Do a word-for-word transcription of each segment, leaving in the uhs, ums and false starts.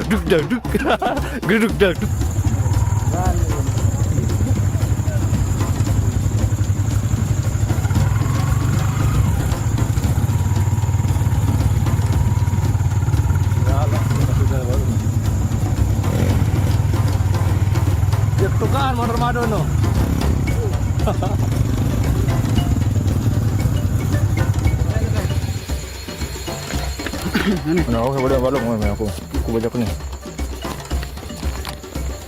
dagduk dagduk. Geduk dagduk. Ya Allah, sudah baru. Dia tukar motor Mado no. Nah, oke, boleh balik mau aku. Aku baca ni.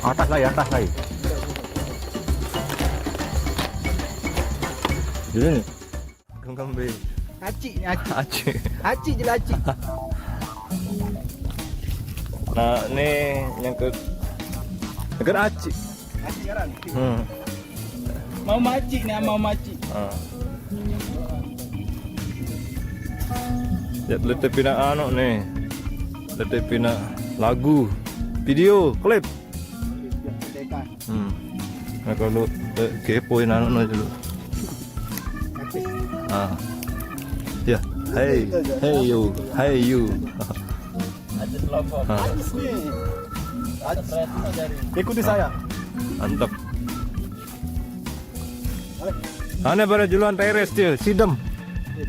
Atas lagi, atas lagi. Ini. Kembali. Acik ni, acik. Acik. Acik je lah, acik. Nah, ni yang ke, yang ke acik. Acik sekarang. Hmm. Mau macik ni, mau macik. Ha. Ya, letih pina anu ni. Letih pina lagu, video, klip. Hmm. Nah, kalau, eh, kepoin anu no dulu. Ah. Ya, hey, hey you, hey you. Ada kelompok. Ah. Ikuti saya. Mantap. Ane bara juluan teres dia, sidem.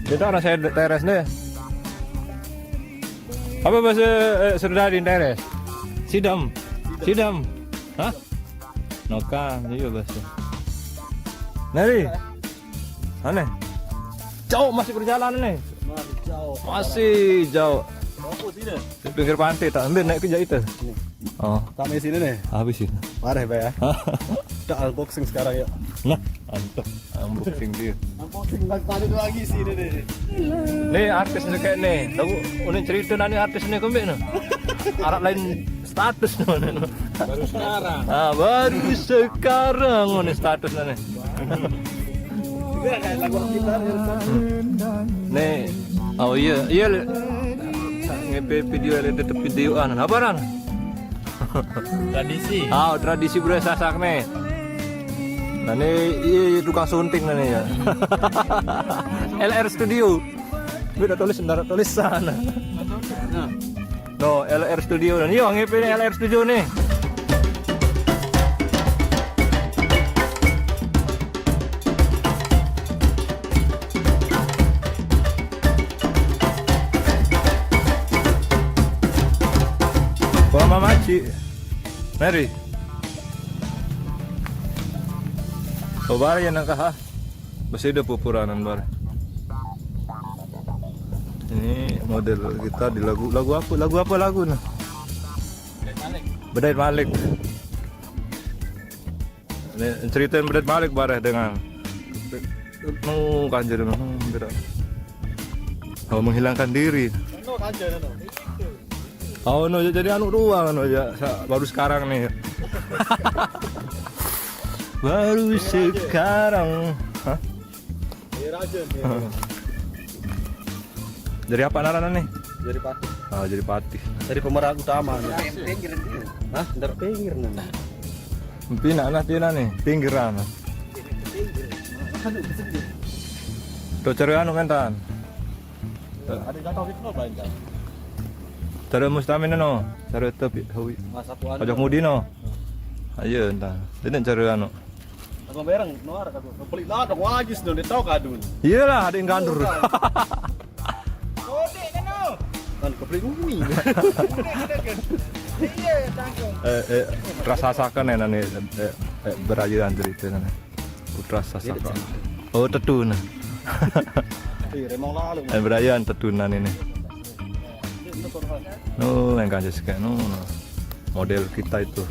Kita orang saya teres deh. Apa bahasa, eh, Serdadin teres? Sidem. Sidem. Hah? Noka, iya bahasa. Nari. Aneh. Jauh masih berjalan nih. Masih jauh. Masih jauh. Apa sih dah? Di pinggir pantai tak ambil naik ke itu. Oh. Sampai sini nih. Habis ini. Parah, Pak, ya. Tak unboxing sekarang ya. Nah, mantap. Unboxing dia. Unboxing balik lagi sini nih. Nih artis ni kayak ni. Tahu, ini cerita nani artis ni kembali nih. Arah lain status nih. Baru sekarang. Ah, baru sekarang ini status nih. Iya, kayak lagu kita, ya. Nih, oh iya, iya, Le. Ngepe video, Le, tetep videoan. Apa, Ran? Tradisi. Ah, tradisi budaya Sasak nih. Nah, ini, iya, iya, tukang sunting nih ya. L R Studio. Gue udah tulis, ntar tulis sana. Nah. No, L R Studio. Dan iya, ngepe nih L R Studio nih. Wah, Mama Ci. Mary. Oh, bare ya nang kaha. Masih ada pupuranan bare. Ini model kita di lagu, lagu apa? Lagu apa lagu nah? Bedait Malik. Ini ceritain Bedait Malik bare dengan, oh, kanjur, hmm, beda. Oh, menghilangkan diri. Oh, no, jadi anu doang, no, ya, sa-, baru sekarang nih. Baru sekarang. Hah? Iya, Raja, iya. Jadi apa naranan nih? Jadi patih. Oh, jadi patih. Dari pemeran utama nih. Hah? Dari pinggir nih. Pina nah, pina nih, pinggiran. Aduh, sedih. Tuh, cari anu, mentan. Ada jatuh gitu, no, Bang, kan? Cari Mustamin, no. Cari tepi, hawi. Mas, aku anu. Ajak Mudi, no. Ayo, entar. Ini cari anu. Aku bereng, no, ada kado. Pelik lah, ada wajis, no, dia tahu kado. Iyalah, ada yang gandur. Kode, no. Kan kepelik bumi. Iya, tanggung. Eh, eh, rasa sakan ya, nani, eh, eh, berajiran cerita, nani. Putra Sasaka. Oh, tetu nah. Eh, remong lalu. Eh, Brian tetunan ini. No, yang kanjeng sekek, no, no. Model kita itu.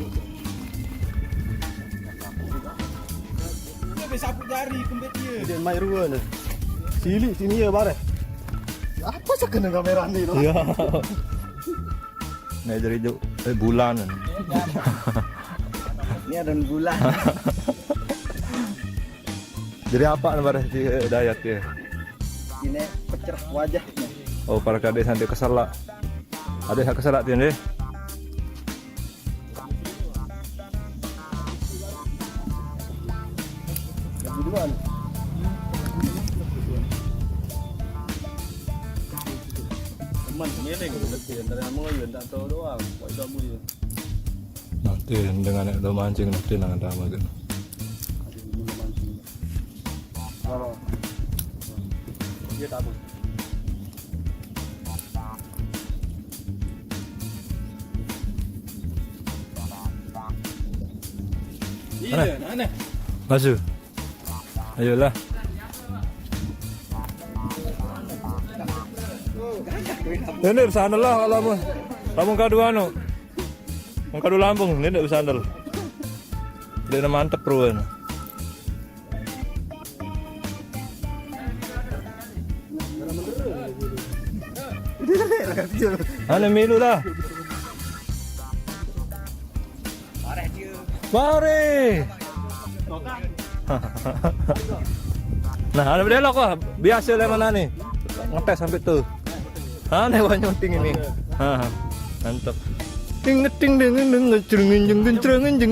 Dia bisa sapu jari, kembet dia. Dia main ruan. Sili sini ya, bare. Apa sih kena kamera ni, no? Ya. Nah, dari jauh, eh, bulan. Ini ada bulan. Jadi apa nih, bare, si, eh, Dayat ya? Ini pecah wajah. Oh, para kade sampai keselak. Ada yang keselak, Tin, deh. Yang duluan. Teman, ini yang gue dari mau ya, tak tahu doang. Kok kamu ya? Nanti dengan ada mancing, nanti nang ada makan. Iya, tak apa. Iya, aneh. Masuk. Ayolah. Ini sana lah kalau mau, kalau mau kado anu. Mau kado Lampung, ini ndak bisa andal. Dia mantep, bro. Ane milu lah. Pare. Nah, ada belok kok. Biasa lah mana nih. Ngetes sampai tuh. Ane wah nyunting ini. Ha, mantap. Ting ting ding ding ding, cering jeng, cering jeng, cering jeng,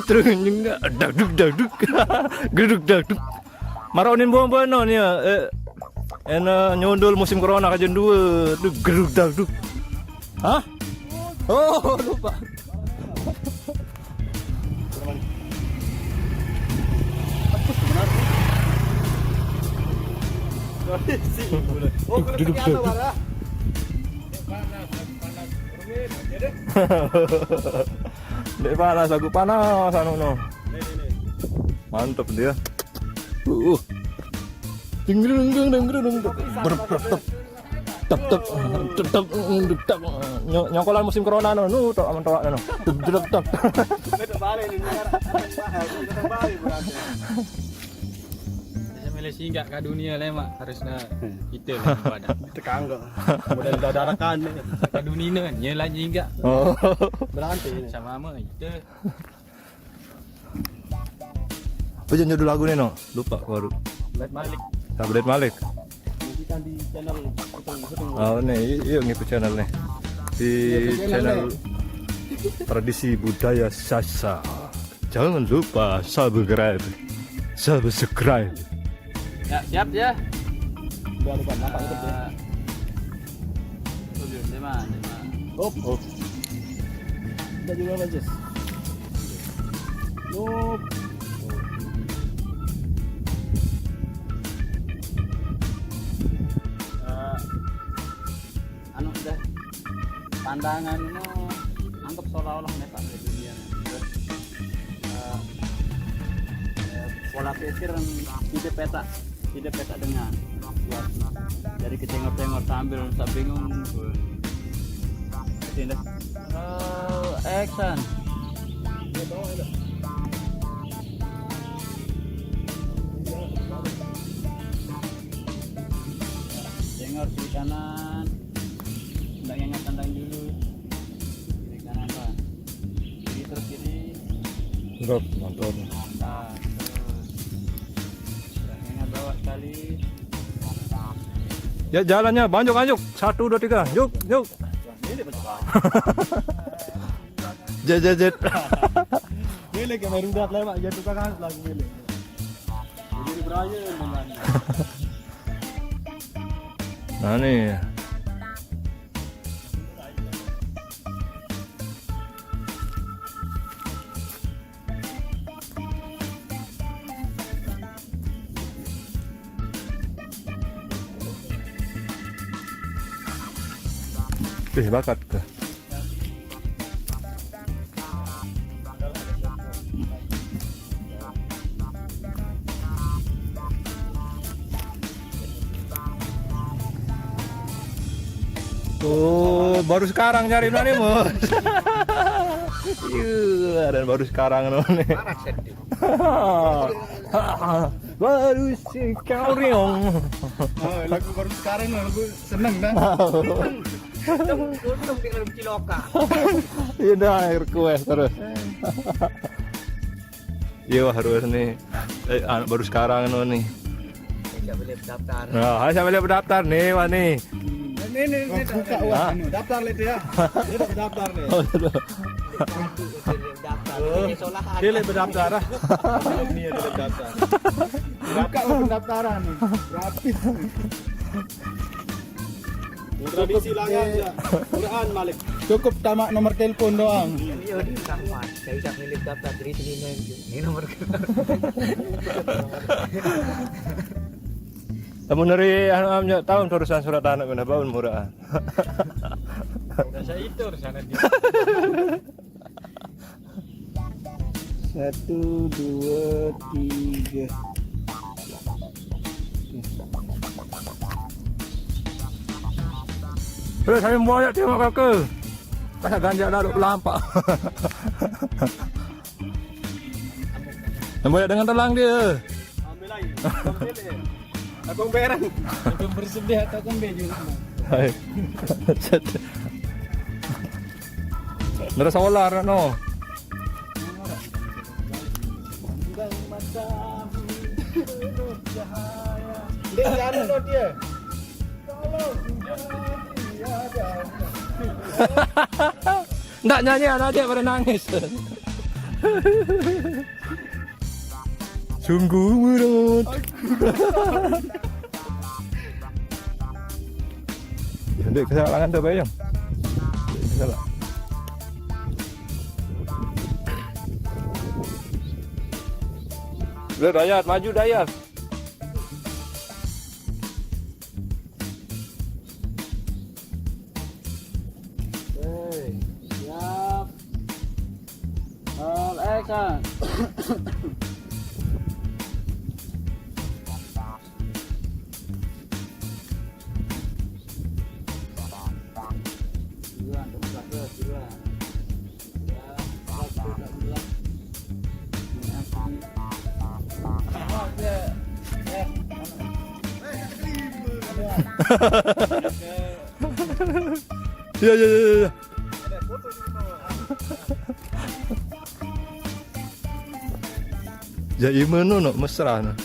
cering jeng, dagduk dagduk. Geduk dagduk. Maronin bombo no nih, eh, ena nyundul musim corona kajen dua. Duk, geduk dagduk. Hah? Oh, lupa. Oh, duduk, duduk. Dek panas, aku panas anu no. Mantep dia. Uh, uh. Ding ding ding ding ding ding. Ber- ber- tep. Tep tep tep tep tep. Nyo- nyokolan musim corona no, nu tok aman tok no. Tek tek tek. Balik balik ini. Balik berarti. Saya milih singgah ke dunia lah, Mak. Harusnya kita lah pada. Tekan kok. Modal dadakan ni. Ke dunia ni, nyelah singgah. Oh. Berhenti ni. Sama ama kita. Apa je judul lagu ni, no? Lupa aku baru. Blade Malik. Nah, Blade Malik. Nantikan di channel Hitung Hitung. Oh, ni, yuk ngikut channel ni. Di channel Tradisi Budaya Sasak. Jangan lupa subscribe. Subscribe. Ya, siap ya. Udah, udah, kenapa itu, ya? Eh, udah, dia mah, dia mah. Hop, hop. Udah juga, Bang Jess. Hop. Eh, anu, udah, pandangan ini anggap seolah-olah nepak di dunia. Terus, eh, eh, pola pikir yang tidak peta, tidak peta dengan buat dari kecengor-cengor sambil tak bingung. Sini. Oh, action. Cengor kiri kanan. Nggak ingat tandang dulu. Kiri kanan, Pak. Kiri terus kiri. Terus, mantap. Nah, terus. Nggak ingat bawah sekali. Ya, jalannya banjuk anjuk. Satu, dua, tiga. Juk, juk. Wah, ini banyak banget. Jet, jet, jet. Ini lagi main rudat lah, Pak. Jatuh kan lagu ini. Jadi beraya dengan. Nah, nih. Eh, bakat ke. Oh, baru sekarang nyari nane, Mas. Iya, dan baru sekarang nane. Baru sekarang. Oh, lagu baru sekarang, lagu seneng dah. Untung dengan ciloka. Iya dah, request terus. Iya, wah, harus nih. Eh, anak baru sekarang no nih. Siapa boleh daftar? Nah, hai, siapa boleh daftar nih, wah nih. Ini, ini, ini. Buka, wah, anu, daftar lihat ya. Dia dah daftar nih. Oh, betul. Daftar. Oh, ini sekolahan. Dia boleh daftar ah. Ini dia boleh daftar. Buka pendaftaran nih. Gratis. Tradisi langan ya. Quran Malik. Cukup tamat nomor telepon doang. Iya, di kampus. Saya tak milih daftar dari sini, men. Ini nomor. Kamu neri anu am, tahun urusan surat anak mana baun murah. Udah saya itu urusan dia. Satu, dua, tiga. Terus saya mau tengok kaka. Pasal ganjak dah duk pelampak. Yang banyak dengan telang dia. Ambil lagi. Ambil lagi. Aku berang. Aku bersedih atau kembali juga. Hai. Nara solar no. Dia anu no dia. Ndak nyanyi anak dia pada nangis. Sungguh berat. Ya, dek, kesalahan tu, Bayang. Dek, kesalahan. Udah, Dayat, maju, Dayat. Oke, siap. Roll action. Duluan, terus, terus, duluan. Ya, terus, terus, terus. Iya, iya, iya, iya. Ya, iya, mana nak mesra nak?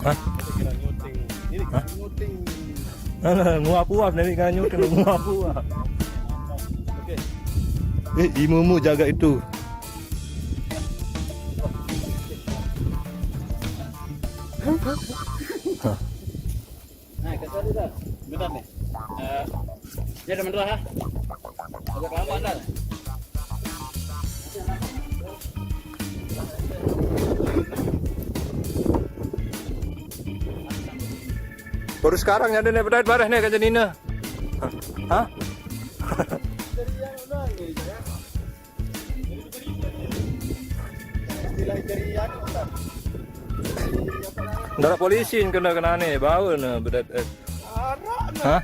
Hah? Hah? Nguap-uap dari kan nyuting, nguap-uap. Eh, imumu jaga itu. Nah, kata dia dah. Bentar nih. Eh, dia ada mendelah, ha? Agak lama dah. Baru sekarang nyada nih, bedait bareh nih, kata Nina. Hah? Ndak ada polisi yang kena, kena nih, bau nih, bedait, eh. Hah?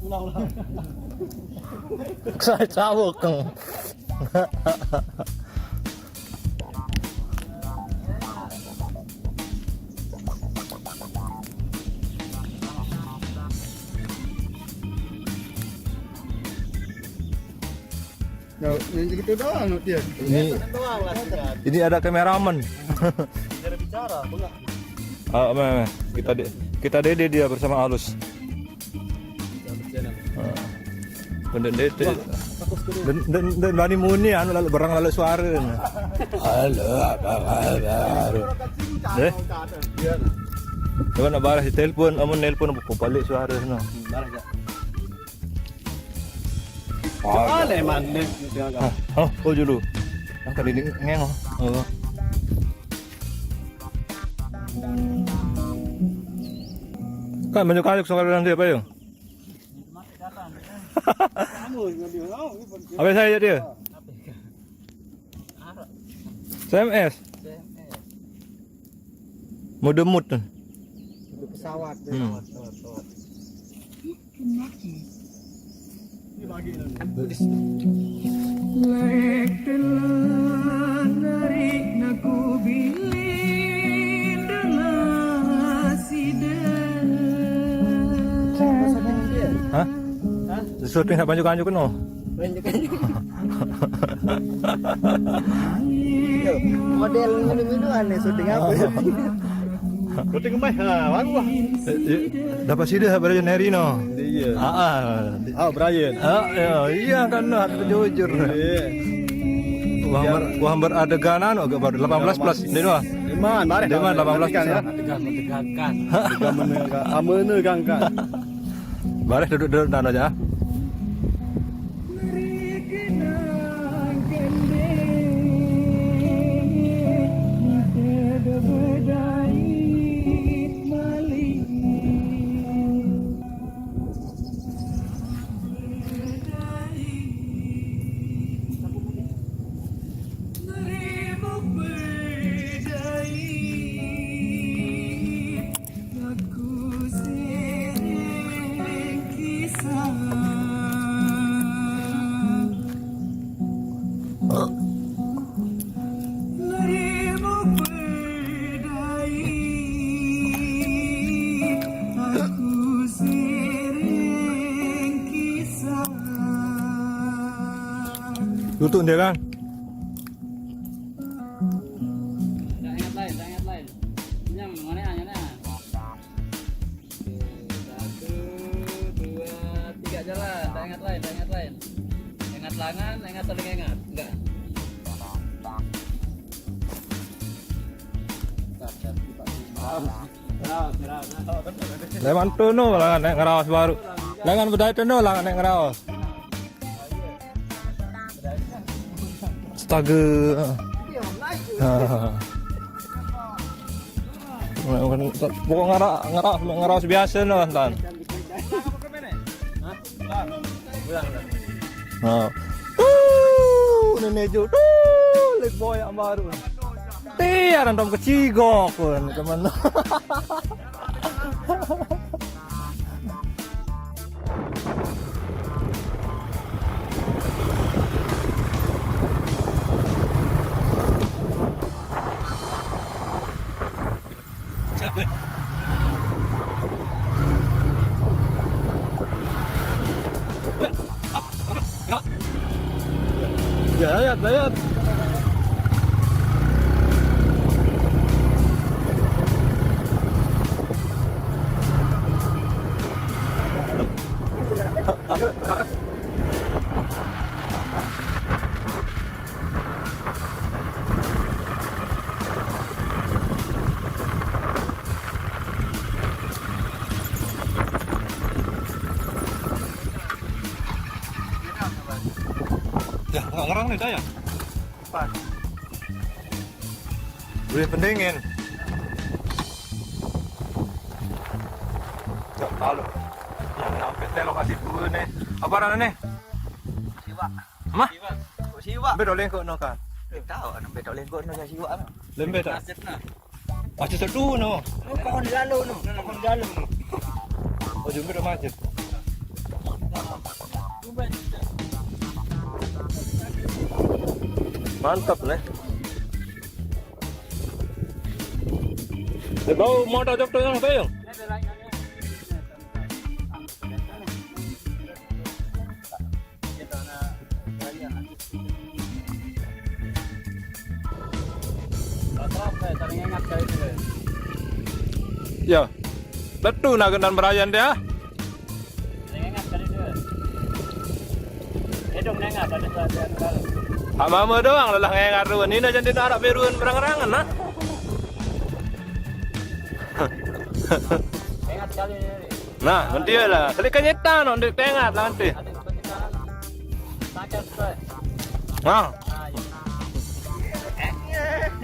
Ulang, ulang. Saya cawok. Ya, yang gitu doang dia. Ini, ini ada kameramen. Bicara bicara, enggak. Ah, apa, apa? Kita de-, kita dede dia bersama Alus. Ah. Pendek dede. Dan, dan, dan bani muni anu lalu berang lalu suara. Halo, apa kabar? Eh? Coba nak balas telepon, amun nelpon apa balik suara sana. Balas ya. Mana man ni? Hah? Oh, oh dulu. Yang tadi ni ngeng. Oh. Kan banyak kali kesalahan dia, Pak, ya? Apa saya dia? C M S. Mode mut tu. Mode pesawat. Hmm. Hah? Sesuatu yang tak banyak-banyak kena. Yo, model ngene-ngene aneh syuting apa? Syuting kemah, ha, baru lah. Eh, eh, dapat sida ha, Brian Harry no. Iya. Ah, ah. Ah, Brian. Ah, ya, iya kan no, harus jujur. Iya. Wah, ber, wah, beradegan anu agak baru delapan belas plus. Dia doang. Deman, bareh. Deman delapan belas plus. Kan, ya. Adegan menegangkan. Adegan menegangkan. Ah, menegangkan. Bareh duduk-duduk dan aja. Tutup dia kan? Tak ingat lain, tak ingat lain. Ini yang mana, yang mana? Satu, dua, tiga, jalan. Tak ingat lain, tak ingat lain. Ingat langan, ingat saling ingat. Enggak. Leman tu no lah nek ngeraos baru. Lengan bedai tu no lah nek ngeraos. Astaga. Pokok ngera ngera ngeraos biasa no, Tan. Ha. Uh, nenek jo. Tuh, lek boy yang baru. Tiar antom kecigok pun, teman. Ya, ya, ya. Ya, nggak ngerang nih, saya. Pas. Boleh pendingin. Ya, kalau. Ya, sampai teh lokasi dulu nih. Apa namanya nih? Siwak. Mah? Siwak. Siwak. Bedo lengkok no kan. Tahu, anu bedo lengkok no siwak. Lembek tak? Macet nah. Macet satu no. No, pohon di lalu no. Pohon di lalu no. Oh, jumpa udah macet. Mantap nih. Bau motor jok tuh yang apa, Yung? Ya. Betul nak kenal Brian dia. Hak mama doang lah ngengar ruan. Ini aja tidak ada peruan berang-rangan nah. Nah, nanti lah. Kali kenyetan nanti tengah lah nanti. Nah.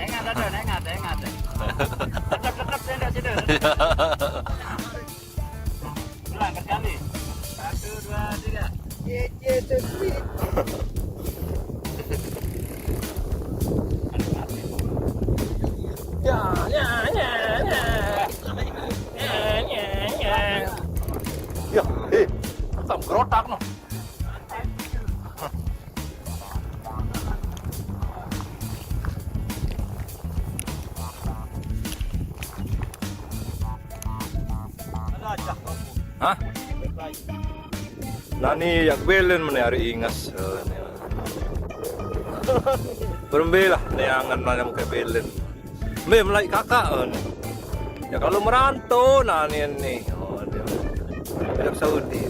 Ingat, ada, ingat, ingat. Tetap, tetap, tidak, tidak. Ulang sekali. Satu, dua, tiga. Ye, ye, the sweet. Ya, ya, ya, ya. Ya, ya, ya. Ya, eh, asam gerotak noh. Hah? Nani yak belen mene hari ingas. Berembe lah neangan nanya muka belen. Mbe melai kakak, oh, ni. Ya, kalau merantau, nah, ni, ni. Oh, dia. Arab Saudi.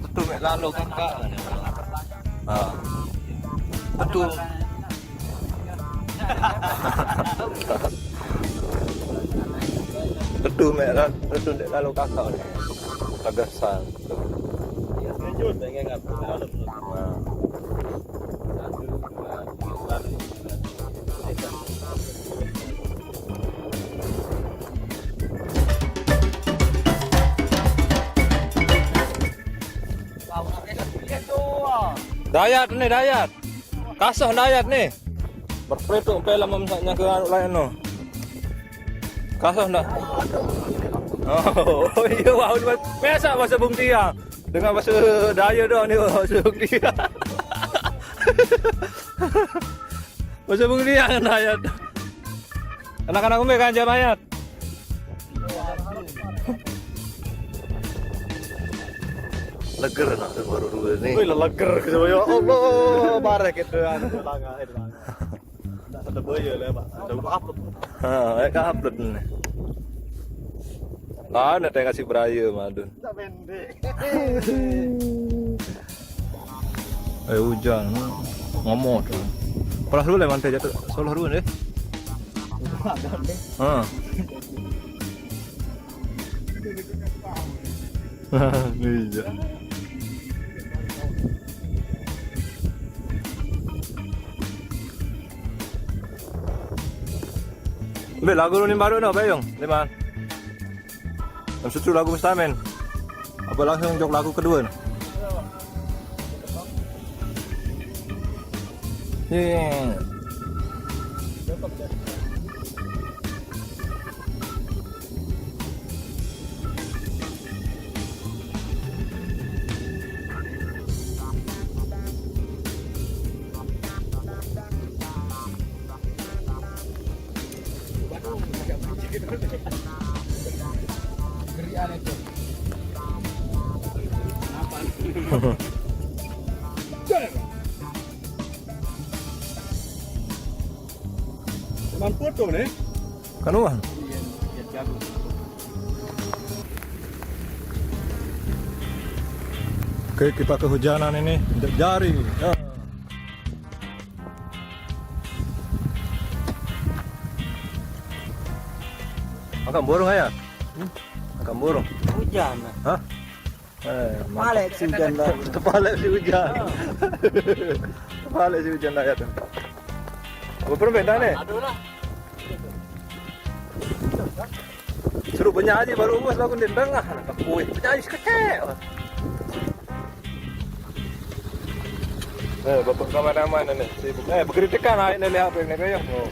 Betul, mek lalu kakak, oh, ni. Ha. Betul. Betul, mek, kan? Betul, dek lalu kakak ni. Tagasan. Lanjut, pengen nggak? Nah. Dayat ni, Dayat. Kasah Dayat ni. Berperetuk pe lah memesak nya ke anu lain tu. Kasah ndak? Oh, oh, iya, wah, udah biasa bahasa Bung Tiang. Dengan bahasa Daya dah ni, bahasa Bung Tiang. Bahasa Bung Tiang kan Dayat. Anak-anak umbe kan jam ayat. Leger nak tu baru dua ni. Wih, leger gitu. Ya Allah, bareh gitu, anu, langah, eh, langah. Tak ada boya lah, Pak. Ada apa? Ha, eh, ka upload ni. Ah, nak tengok si Braya mah tu. Tak pendek. Eh, hujan. Ngomot tu. Palah dulu lah mantai jatuh. Salah dulu deh. Ha. Ni je. Ambil lagu ni baru no, Bayung. Lima. Yang satu lagu Mustamin. Apa langsung jok lagu kedua ni? Ni. Cuman foto ni. Kanuan. Oke, kita kehujanan ini. Injak jari. Ya. Makan burung, Ayah? Hmm? Makan burung. Hujan. Hah? Eh, mantap. Tepalek si hujan dah. Tepalek si hujan. Tepalek si hujan dah ya tu. Apa permen dah ni? Aduh lah. Suruh penyanyi baru bos lagu ni dengah. Kui penyanyi sekecil. Eh, bapak kameraman ni sibuk. Eh, bergeritekan air ni lihat apa ni, Bayung. Oh.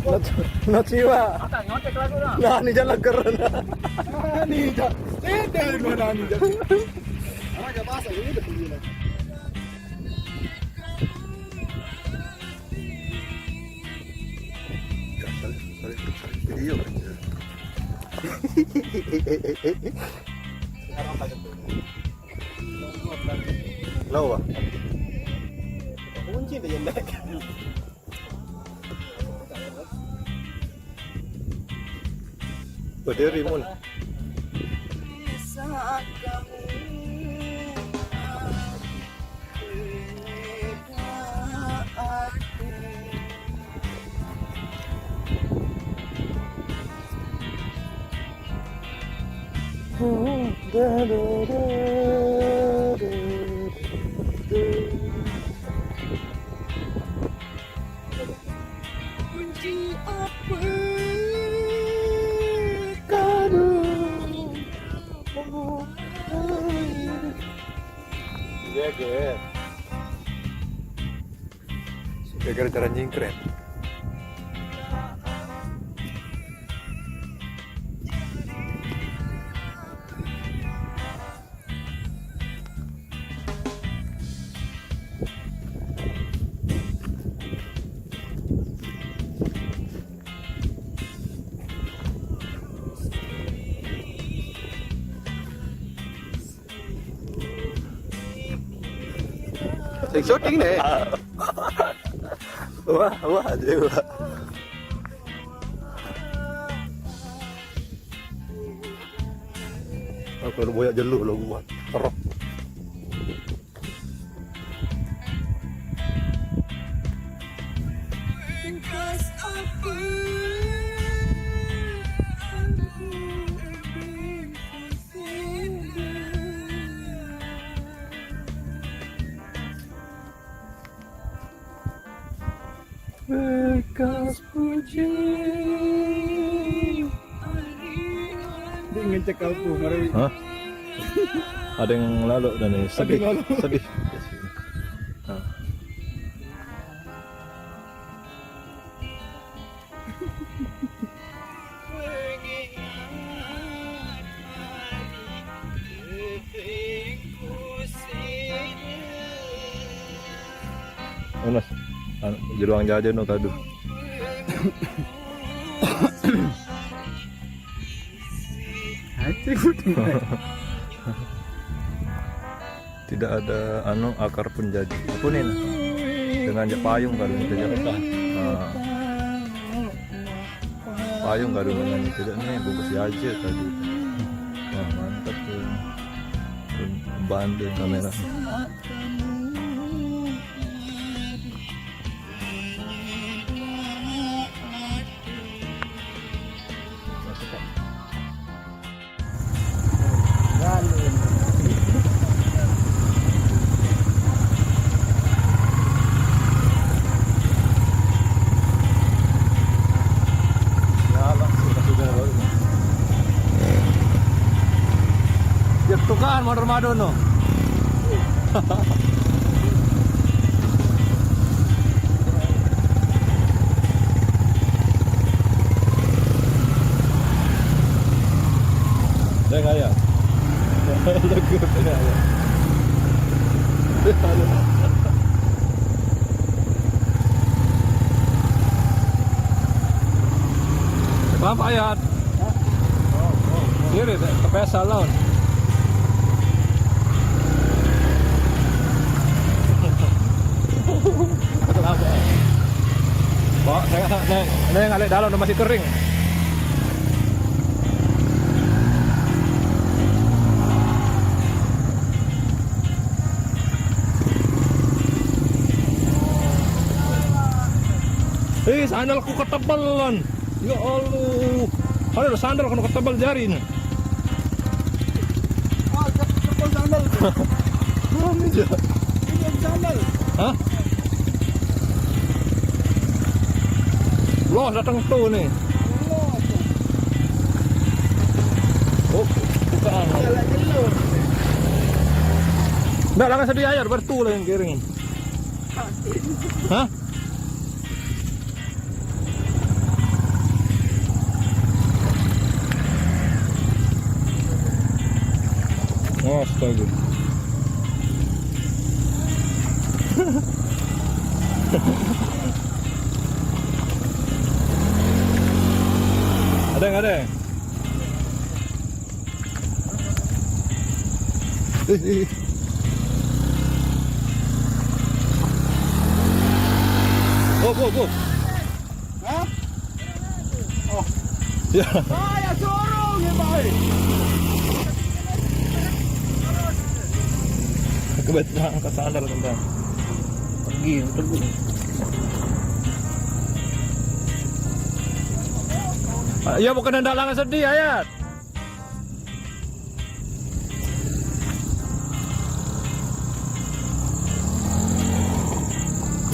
Nak, nak siwa. Nah, ni jalan keren. Ni jalan. Mana ni jalan? Orang jalan pasal ni betul ni. Video. Kenapa? Kunci dia yang naik. Berdiri, Mun. Kunci apa kado? Iya, Ger. Gara-gara cara nyingkret. Sing syuting nih. Wah, wah, aja, wah. Aku lu boyak jelu lo gua. Terok. Bekas puji. Dia ngecek aku, mari. Hah? Ada yang lalu dan ini sedih, sedih. Hah. Mas, anu, jeruang jajan no kado. Tidak ada anu, akar pun jadi. Apa nih? Nah? Dengan aja payung kado kita jalan. Nah. Payung kado dengan kita nih, bungkus aja tadi. Wah, mantap tuh. Tuh, bandel kamera. Ya, tuh kan, motor Madon, no. Saya nggak ya. Lagu saya nggak ya. Bapak ya. Kiri, te-, kepesal lawan. Bawa, saya, saya, saya ngalih dalam udah masih kering. Eh, sandalku ketebelan. Ya Allah. Ada sandal kena ketebal jari ini. Wah, cepat sandal. Iya. Ini sandal. Hah? Loh, datang tuh nih. Loh, tuh. Oh, bukan. Jalan jelas. Nggak, langan sedih aja, bertu lah yang kiring. Hah? Astaga. Ada yang ada? Eh, eh. Oh, go, go. Hah? Oh. Ya. Saya sorong ya, Pak. Kebetulan ke sana, tentang pergi, pergi. Ah, ya, bukan ndak langan sedih, Ayat.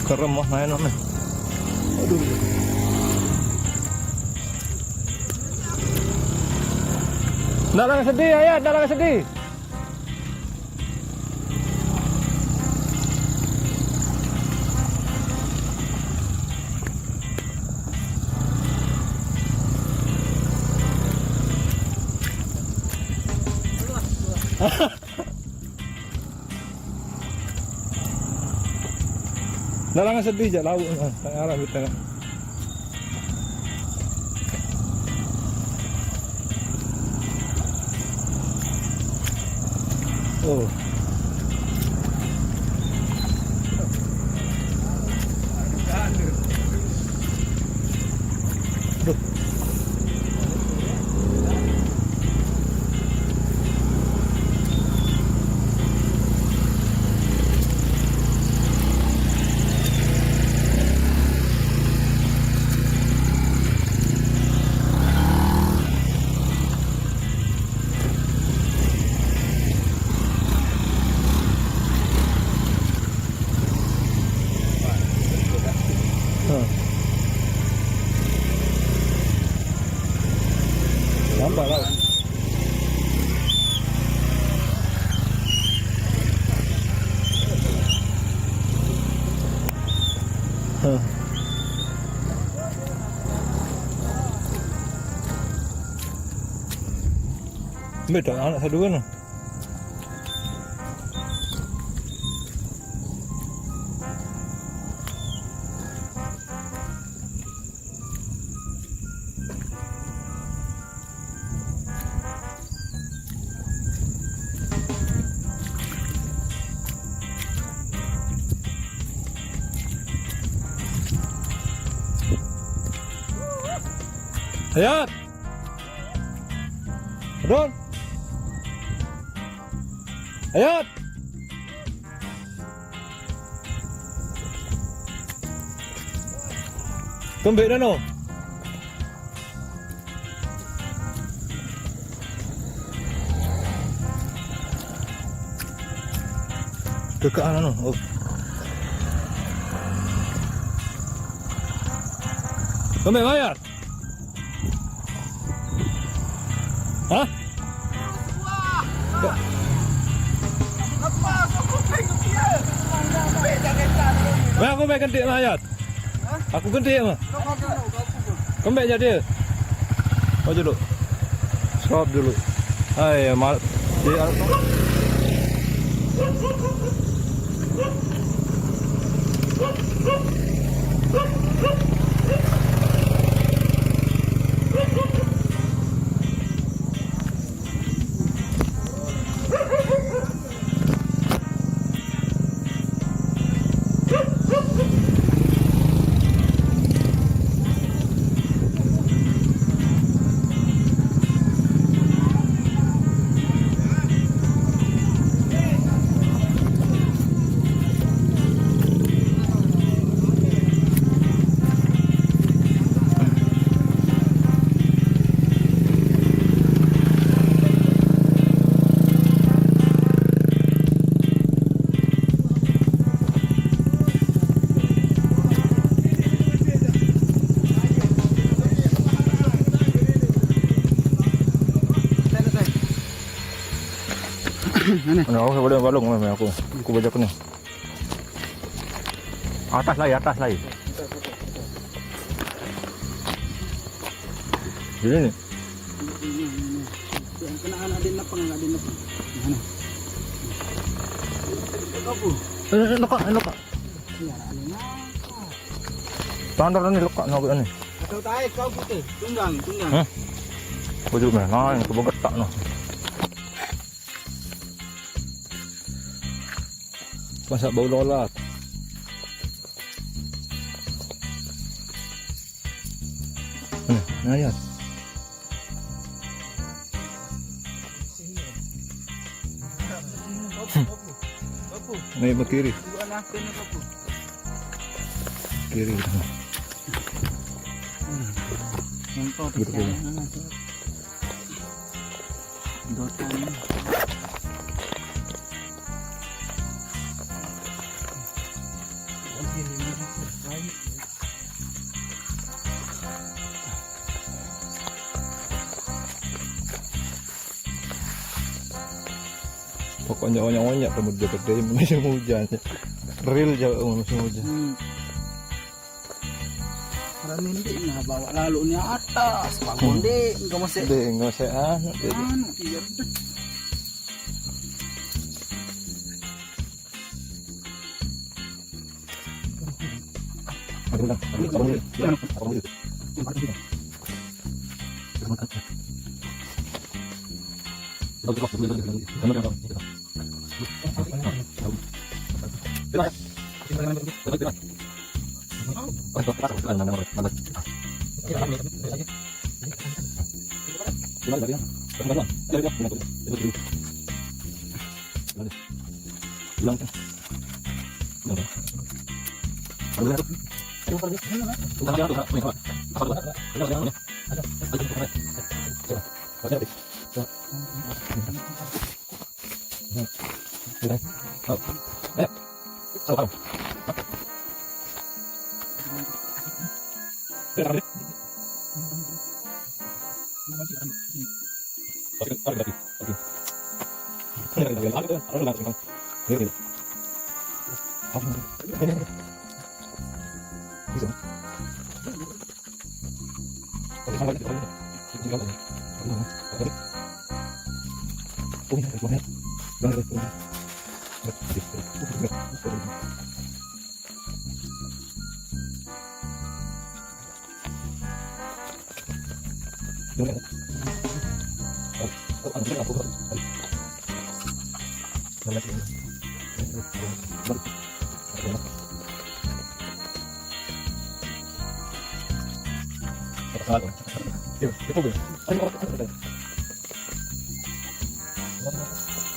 Kerem wah main nih. Aduh. Ndak langan sedih, Ayat, ndak langan sedih. Dalam sedih jak laut, ah, tak arah kita. Oh. Nampak tak? Huh. Beda anak satu kan? Ayat. Don. Ayat. Kembali dah no. Ke kanan no. Oh. Kembali bayar. Hah? Wah, aku baik ganti mayat. Aku ganti mah. Kembali jadi. Oh, dulu. Stop dulu. Hai, mal. Di Mana? Nah, aku boleh balung mah aku. Aku bajak ni. Atas lai, atas lai. Ini ni. Kena anak dia napang, anak dia napang. Mana? Apa? Eh, eh, lokak, eh, lokak. Ya, anu nak. Standar ni lokak nak ni. Atau tarik kau putih. Tunggang, tunggang. Hah? Baju meh, nah, yang kebegetak noh. Masak bau lolat. Nih, nah, lihat. Naik ke kiri. Kiri. Yang to, gitu, gitu. Dotan. Pokoknya onyok-onyok kamu dia gede musim hujan. Real jauh musim hujan. Hmm. Orang ini nah bawa lalu ni atas, bagus deh, enggak masih. Deh, enggak masih anu. Anu, iya.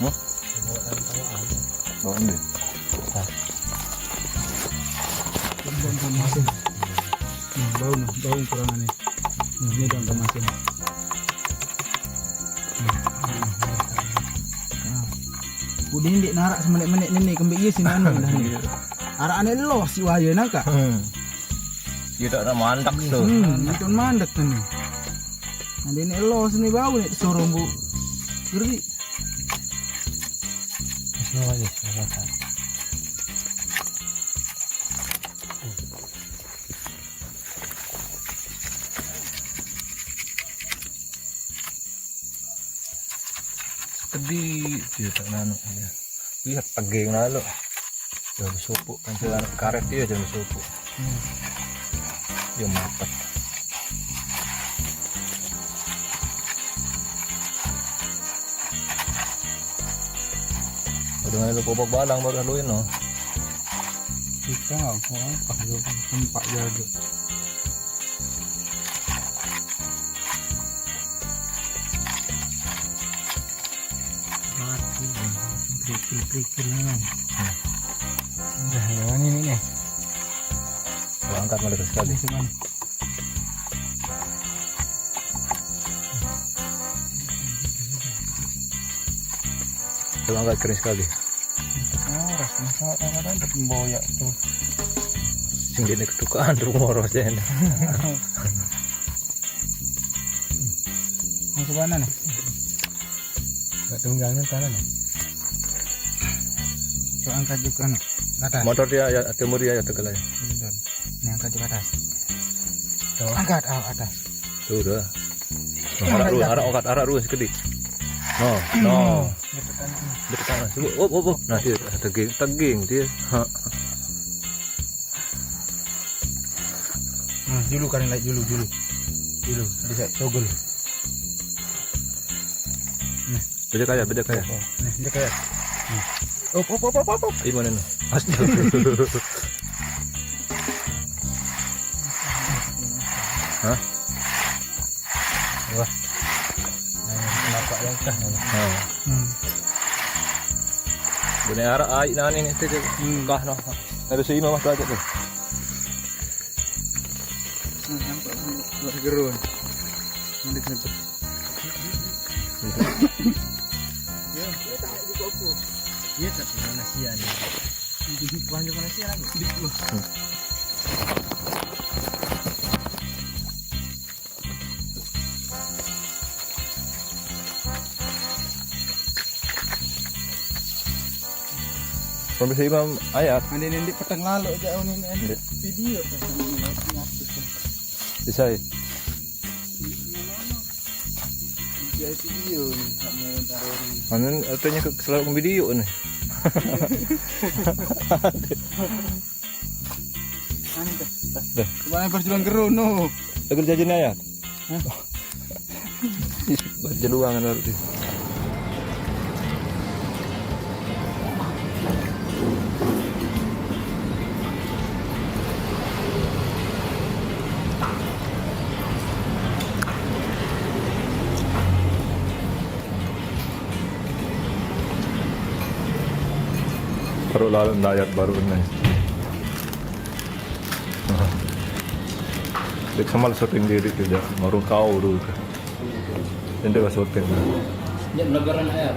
Hah? Bawaan deh. Daun kemasin. Nih, bau nih, bau kurang nih. Nih, ini daun kemasin. Nah, udah ini narak semenit-menit ini kembali iya sih anu dah nih. Arak ane lo si waya nangka. Hmm. Dia tak ada mandek tuh. Hmm, itu mandek tuh nih. Nanti ini lo sini bau nih sorong bu. Geri. Bismillah aja, bismillah. Tadi dia tak nanu ya. Lihat teging lalu. Jangan supuk kan, karet dia jangan supuk. Hmm. Dia mantap. Udah lu bobok balang baru haluin no. Kita nggak mau apa lu tempat jago. Mati, kerikil-kerikil memang. Udah, yang ini nih. Gua angkat malah sekali. Ini cuman. Coba angkat kering sekali. Orang masa orang ada pemboyak tuh. Sing dene ketukaan terus moros ya. Yang sebelah mana? Enggak tunggalnya sana nih. Coba angkat juga nih. Ke atas. Motor dia ya, timur dia ya, tegal ya. Ini angkat di atas. Tuh. Angkat, ah, atas. Tuh udah. Nah, arah lu, arah okat, arah lu sekedi. No, no. Dia tekan, nah. Dia tekan, nah. Coba, oh, oh, oh. Nah, dia teging, teging dia. Ha. Nah, dulu kan naik dulu, dulu. Dulu, bisa cogol. Nah. Beda kaya, beda kaya. Nah, beda kaya. Nah. Op, op, op, op, op, op. Gimana nih? Astaga. Hah? Wah. Nah, kenapa ya kah? Oh. Hmm. Ini arah air nani ni tu je. Hmm. Kah noh. Ada si imam masuk aja tu. Hmm, nampak ni. Buat gerun. Nanti kena tu. Ya, tak ada apa. Ya, tak ada nasian. Di panjang nasian aku. Di luar. Kalau bisa imam ayat. Ada yang di petang lalu aja ini, ini. Iya. Video tu. Bisa ya? Dia video ni, tak mau taruh ni. Mana artinya ke selalu video ni? Anu dah. Dah. Coba yang berjuang gerun no. Lagu jajan ayat. Hah? Berjeluangan baru tu. Baru lalu ayat baru ni. Dia sama syuting diri tu je. Baru kau tu. Nanti kau syuting. Dia lebaran ayat.